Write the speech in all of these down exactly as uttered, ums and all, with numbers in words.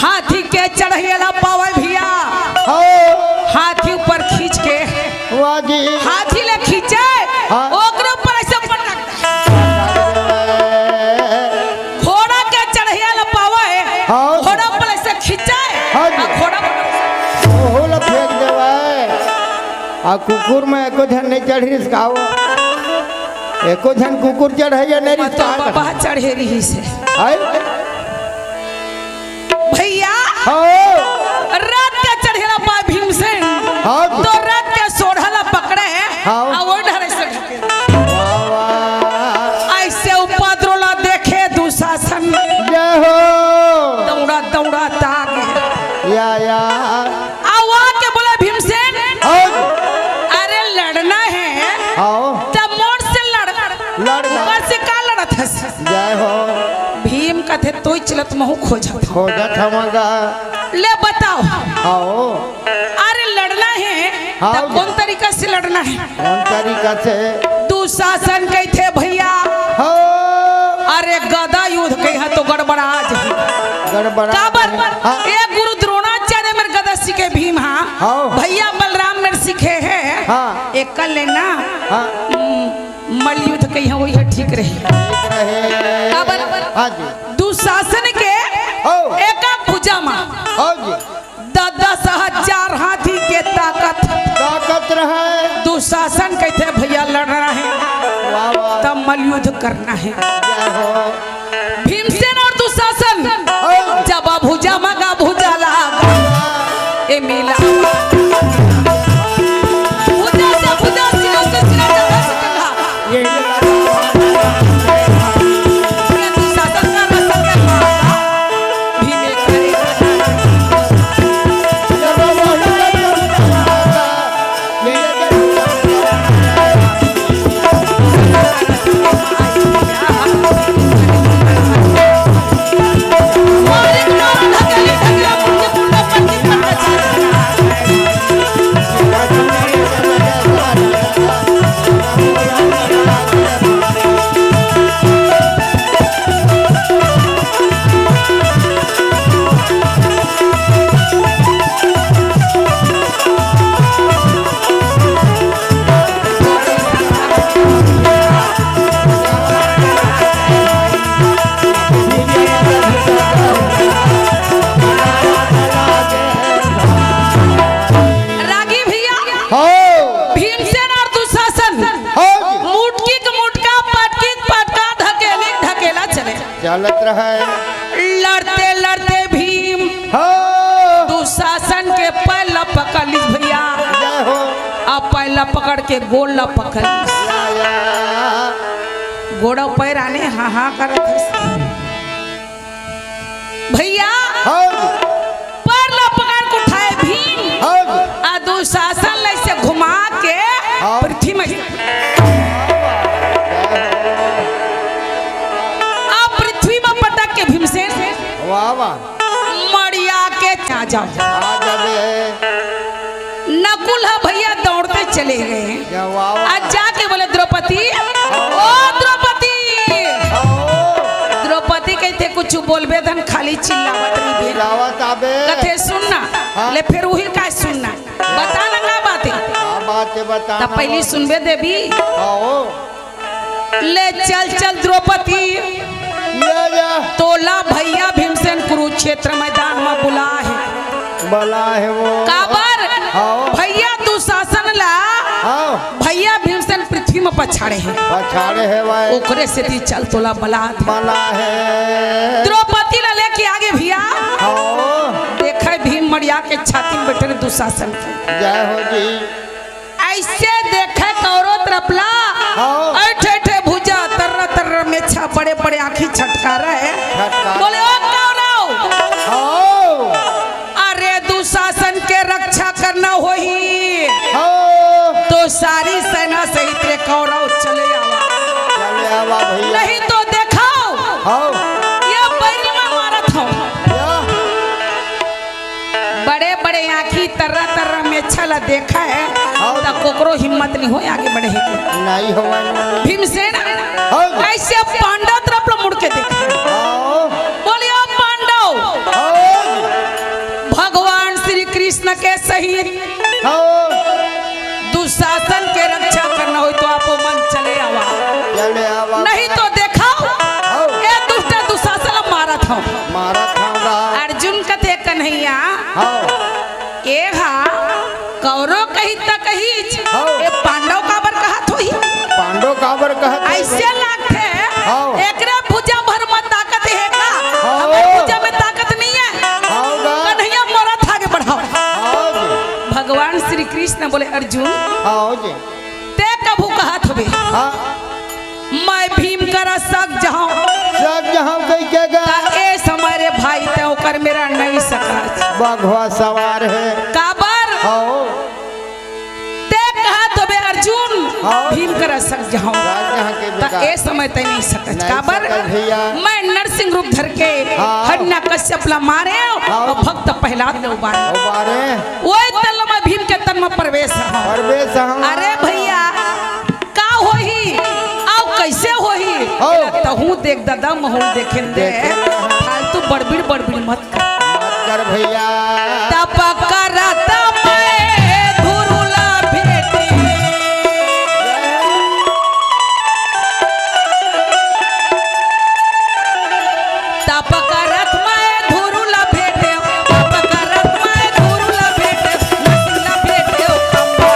हाथी के चढ़ैया ला पावय भैया। हाँ। हाथी ऊपर खींच के, वाह जी। हाथी ले खींचे, हाँ। ओकरे ऊपर ऐसे पटक। घोड़ा के चढ़ैया ला पावय, हाँ। घोड़ा ऊपर ऐसे खींचे, हाँ जी। आ घोड़ा ऊपर ऐसे। ओहो ला फेंक देवय। आ कुकुर में एको झन नहीं चढ़ी रिस का वो? एको झन कुकुर चढ़ैया नहीं रिस का? बाबा चढ़े रहिस हे। आय? भैया, हाँ। रथ के चढ़ैया ला पाय भीमसेन, हाँ जी। तो रथ के सोंढ़ा ला पकड़े, हाँ। आ वो डरे से ढके। वाह, वाह। ऐसे उपद्रव ला देखे दुशासन। जय हो। दौड़ा, दौड़ा तागे। या, या। आ वो आके बोले, "भीमसेन, हाँ जी। अरे लड़ना हे, हाँ। त मोर से लड़।" लड़, लड़। ओकर से का लड़त हस? जय हो। भीम कथे, "तोय चलत महूँ खोजत हँव।" खोजत हँव गा। ले बताओ। हाँ। अरे लड़ना हे, हाँ। त कोन तरीका से लड़ना हे? कोन तरीका से? दुशासन कहिथे भैया। हाँ। अरे गदा युद्ध कहिहा तो गड़बड़ा जाही। गड़बड़ा काबर? हाँ। ए गुरु द्रोणाचार्य मेर गदा सीखे भीम हा। हाँ। भैया बलराम मेर सीखे हे। हाँ। एकर ले ना। हाँ। हम्म, मल्लयुद्ध कहिहा वही ठीक रही। ठीक रहे। काबर? हाँ जी। दुशासन के हाँ। एका भुजा मा। हाँ जी। दस दस हजार हाथी के ताकत। ताकत रहय। दुशासन कहिथे, "भैया लड़ना हे, वाह, वाह। त मल्लयुद्ध करना हे।" जय हो। भीमसेन अउ दुशासन हाँ। जब भुजा मा गा भुजा लागा, ए मिला। भुजा से भुजा, सिरा से सिरा, जगह से जगह। रागी भैया, हाँ। भीमसेन अउ दुशासन हाँ जी। मुटकी के मुटका, पटकी के पटका, ढकेली के ढकेला चले। चलत रहय। लड़ते लड़ते भीम हाँ। दुशासन के पैर ला पकड़ लिस भैया। जय हो। अब पैर ला पकड़ के गोड़ ला पकड़ लिस। या, या। गोड़ अउ पैर आने हाँ हाँ करत हस। भैया, हाँ जी। पैर ला पकड़ के उठाय भीम। हाँ जी। आ दुशासन ला ऐसे घुमा के हाँ। पृथ्वी में, आ पृथ्वी में पटक के भीमसेन वाह, वाह। मड़िया के आ जाओ। आ जाबे। नकुल ह भैया दौड़ते चले गए। क्या वाह, वाह। आज जाके बोले, "द्रौपदी, ओ द्रौपदी।" ओ। द्रौपदी कहिथे, "कुछ बोलबे धन खाली चिल्लावत रहिबे।" चिल्लावत आबे। कथे, "सुन ना।" हाँ। ले फेर उही का सुन ना। बता ना का बात हे? का बात हे बता तब ना पहली बात। सुनबे देवी। हाँ, ओ। ले चल चल द्रौपदी, या, या। तोला भैया भीमसेन कुरुक्षेत्र मैदान में बुला हे। बुला हे वो। काबर? हाँ। भैया दुशासन ला, हाँ। भैया भीमसेन पृथ्वी में पछाड़े हे। पछाड़े हे भाई। ओकरे सेती चल तोला बला हे। बला हे। द्रौपदी ला लेके आगे भैया। हाँ। देखे भीम मड़िया के छाती में बैठे रहे दुशासन के। जय हो जी। ऐसे देखे कौरव तरफ ला, हाँ। ऐठे ऐठे भुजा, तर्र तर्र मेछा, बड़े बड़े आँखी छटकारे। छटकारे। बोले, "ओ कौरव, हाँ। अरे दुशासन के रक्षा करना होही, हाँ। तो सारी सेना सहित रे कौरव चले आवा। चले आवा भैया। नहीं तो देखाओ, हाँ। ये बैरी में मारत हँव।" या। बड़े बड़े आँखी तर्रा तर्रा मेछा ला देखा हे, हाँ। त कोकरो हिम्मत नहीं होय आगे बढ़े के। नहीं होय। भीमसेन हाँ। ऐसे पांडव तरफ ला मुड़ के देखे। हाँ। बोले, "ओ पांडव, हाँ। के सही। हो। दुशासन के रक्षा करना होय तो आप मन चले आवा। चले आवा। नहीं तो देखाव, हो। ए दुष्ट दुशासन मारत हव। मारत हव गा। अर्जुन कथे, "कन्हैया, हो। ए हा कौरव कही त कहीच, हो। ए पांडव काबर कहत होही?" पांडव काबर कहत होही? अइसे लागथे, हो। एकरे भुजा भर म ताकत हे का? हो। हमर भुजा में ताकत नइ हे। हो गा। कन्हैया मरत आगे बढ़ाव। हो जी। भगवान श्री कृष्ण बोले, "अर्जुन, हो जी। तें कभू कहत हवे, हाँ। मैं भीम करा सक जहंव। सक जहंव कहिके गा। त ए समय रे भाई तें ओकर मेरा नइ सकस।" बघवा सवार हे। काबर? हो। तें कहत हवे अर्जुन, हाँ। भीम करा सक जहंव। राज यहाँ के त बेटा। ए समय तें नइ सकस। नइ काबर? सकस भैया। मैं नरसिंह रूप धर के हाँ। हिरण्यकश्यप ला मारेंव हाँ। अउ भक्त प्रहलाद ला उबारेंव। उबारेंव। ओही तन म भीम के तन म प्रवेश हवंव। प्रवेश हवंव। अरे भैया, का होही अउ कइसे होही? हो। एला तहूँ देख ददा, महूँ ल देखेन दे। देखेन। फालतू बड़बिड़ बड़बिड़ मत कर। मत कर भैया। तप करत मैं धुरुला भेटे। तप करत मैं धुरुला भेटे, तप करत मैं धुरुला भेटे, नसीला भेटे ओ खंभा।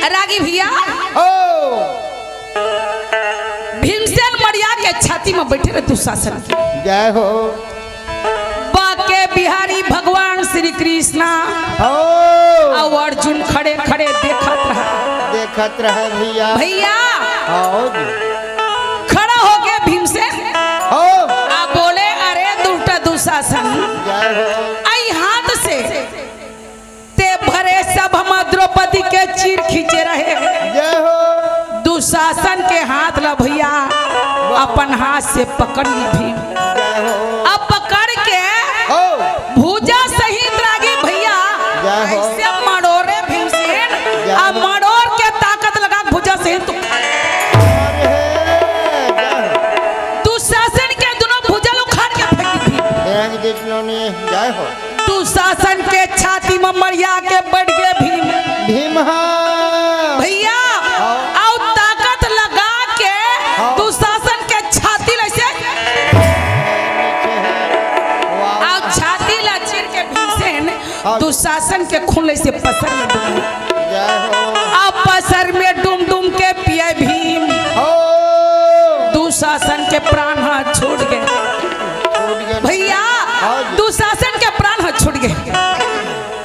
रागी भैया, ओ। भीमसेन मड़िया के छाती म बइठे रहे दुशासन के। जय हो। बांके बिहारी भगवान श्री कृष्णा हो। अउ अर्जुन खड़े खड़े देखत रहा। देखत रहा भैया। भैया। हो जी। खड़ा होके भीमसेन हो। आ बोले, "अरे दुष्ट दुशासन, जय हो। अई हाथ से तें भरे सभा म द्रौपदी के चीर खींचे रहे। जय हो। दुशासन के हाथ ला भैया अपन हाथ से पकड़ ली भीम। जय हो। अब पकड़ के हो। भुजा सहित रागी भैया जय हो। अइसे मड़ोरे भीमसेन, जय हो। अब मड़ोर के ताकत लगा भुजा सहित तू अरे, जय हो। दुशासन के दुनों भुजा ला उखाड़ के फेंक दी भीम। फेंक दी दुनों ने, जय हो। दुशासन के छाती म मड़िया के बइठ गे भीम। भीम हा। भैया, हाँ। अउ ताकत दुशासन के खून ले से पसर में डूम। जय हो। अब पसर में डूम डूम के पिए भीम। हो। दुशासन के प्राण ह छूट गए। छूट गए। भैया, हाँ जी। दुशासन के प्राण ह छूट गए।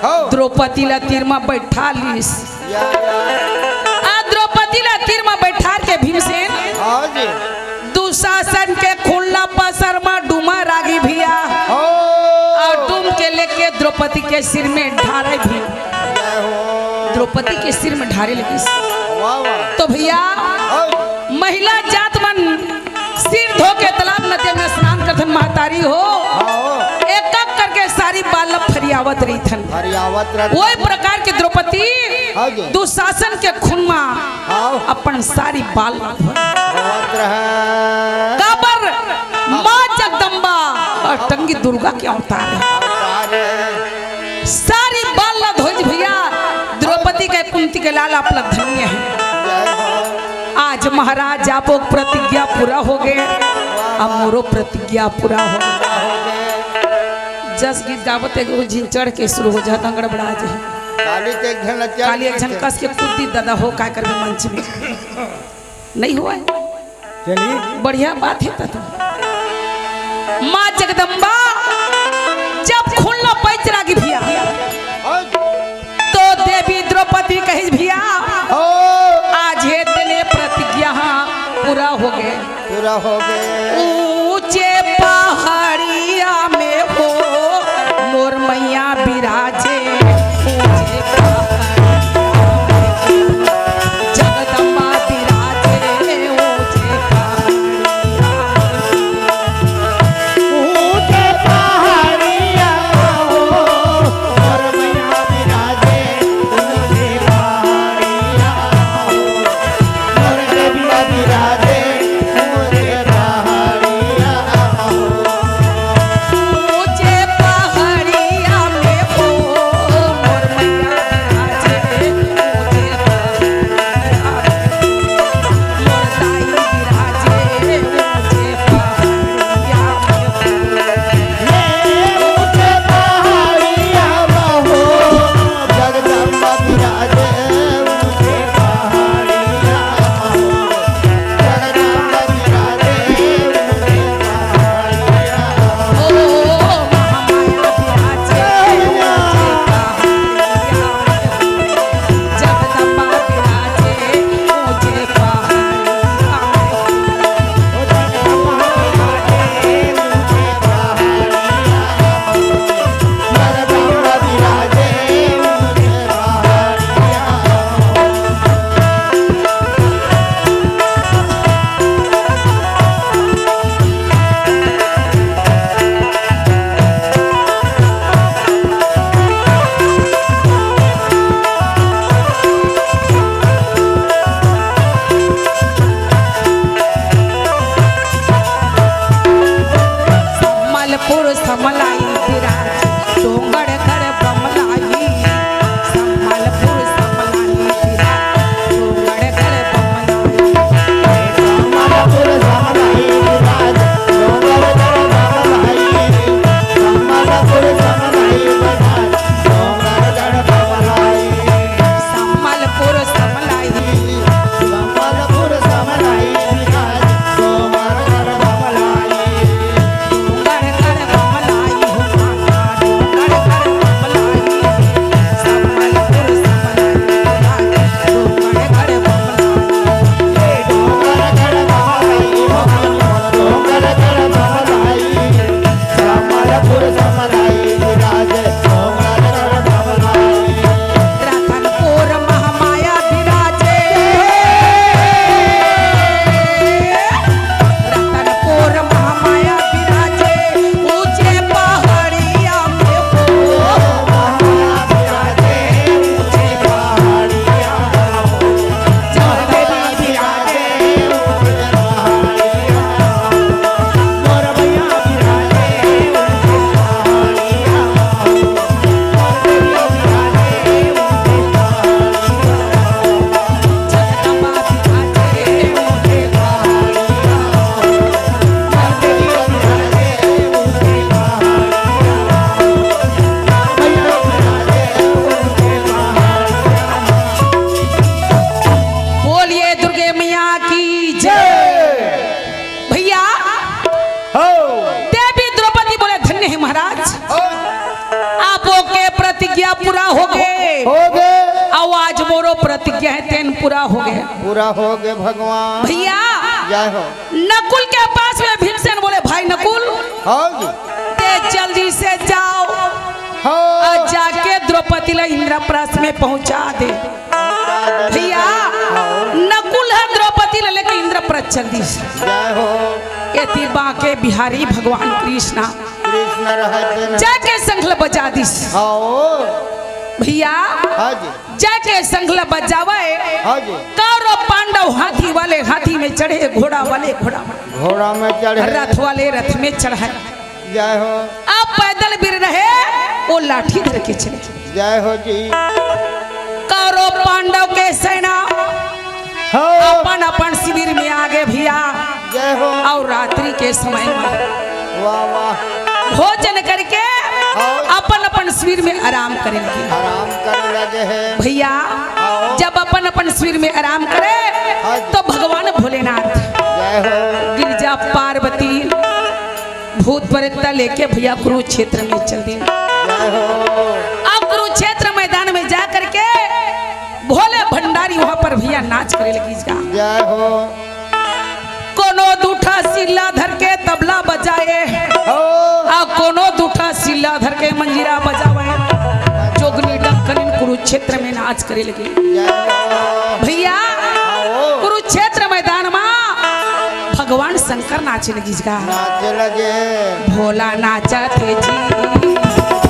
हो। द्रौपदी ला तीर में बैठा लीस। या, या। आ द्रौपदी ला तीर में बैठार के भीमसेन हाँ जी। दुशासन के खून ला पसर में डूमा रागी भैया। हो। और डूम के लेके द्रौपदी के सिर में ढारे भीम। जय हो। द्रौपदी के सिर में ढारे लगिस। वाह, वाह। तो भैया, हाँ। महिला जात मन सिर धो के तालाब नदी में स्नान करथन महतारी हो। हाँ। एक एक करके सारी बाल ला फरियावत रहिथन। फरियावत रहिथन। वही प्रकार के द्रौपदी हाँ जी। दुशासन के खून में हाँ। अपन सारी बाल ला धोए। धोवत रहे। काबर माँ जगदम्बा और टंगी दुर्गा के अवतार है। अवतार है। सारी बाल ला धोइस भैया। द्रौपदी के कुंती के लाल आप ला धन्य है। जय हो। आज महाराज आपो प्रतिज्ञा पूरा हो गए, अब मोरो प्रतिज्ञा पूरा हो गए। जस गीत गावत है, गुरु जी चढ़ के शुरू हो जाता, गड़बड़ा जाए। काली तो एक झन लज्जा काली एक झन कस के कुर्ती दादा हो, काय करबे मंच में। नहीं हुआ है। चलिए। बढ़िया बात है तब। माँ जगदम्बा जब खून ला पैच रागी भैया, हाँ। तो देवी द्रौपदी कहिस भैया, हो। आज हे तेने प्रतिज्ञा हाँ पूरा हो गए। पूरा हो गए। ऊंचे पहाड़िया में हो मोर मैया विराजे। ऊंचे पहाड़िया में जगदम्बा विराजे। ऊंचे पहाड़िया में ऊंचे पहाड़िया हो, मोर मैया विराजे, ऊंचे पहाड़िया हो, मोर देवी विराजे, ऊंचे पहाड़िया हो। ऊंचे पहाड़िया में हो, होगे। होगे। अउ आज मोरो प्रतिज्ञा हे, तेन पूरा होगे। पूरा होगे भगवान। भइया, जय हो। नकुल के पास में भीमसेन बोले, भाई नकुल, हाँ जी। ते जल्दी से जाव। हाँ। अउ जाके द्रौपदी ला इंद्रप्रस्थ में पहुंचा दे। भइया, नकुल ह द्रौपदी ला लेके इंद्रप्रस्थ चल दिस। जय हो। एती बांके बिहारी भगवान कृष्ण कृष्ण रहत दिन। जाके शंख ल बजा दिस। हाँ। भइया, हाँ जी। जाके शंख ल बजावे। हाँ जी। कौरव पांडव हाथी वाले हाथी में चढ़े, घोड़ा वाले घोड़ा में। घोड़ा में चढ़े। रथ वाले रथ में चढ़े। जय हो। अब पैदल वीर रहे, वो लाठी धर के चले। जय हो जी। कौरव पांडव के सेना हाँ। अपन अपन शिविर में आगे भइया। जय हो। अउ रात्रि के समय में वाह, वाह। भोजन करके हाँ। अपन अपन शिविर में आराम करे लगे। आराम करे लगे हे। भइया, हाँ। जब अपन अपन शिविर में आराम करे, हाँ जी। तो भगवान भोलेनाथ जय हो। गिरजा पार्वती भूत प्रेत ला लेके भइया कुरुक्षेत्र में चल दिन। जय हो। अब कुरुक्षेत्र मैदान में जा करके भोले भंडारी वहां पर भइया नाच करे लगिस गा। जय हो। कोनो दूठा सिल्ला धर के तबला बजाए, हो। आ कोनो दूठा सिल्ला धर के मंजीरा बजावे। जोगनी डंकनिन कुरुक्षेत्र में नाच करे लगे। जय हो। भइया, हाँ, हो। कुरुक्षेत्र मैदान में भगवान शंकर नाचे लगिस गा। नाचे लगे। भोला नाचत हे जी।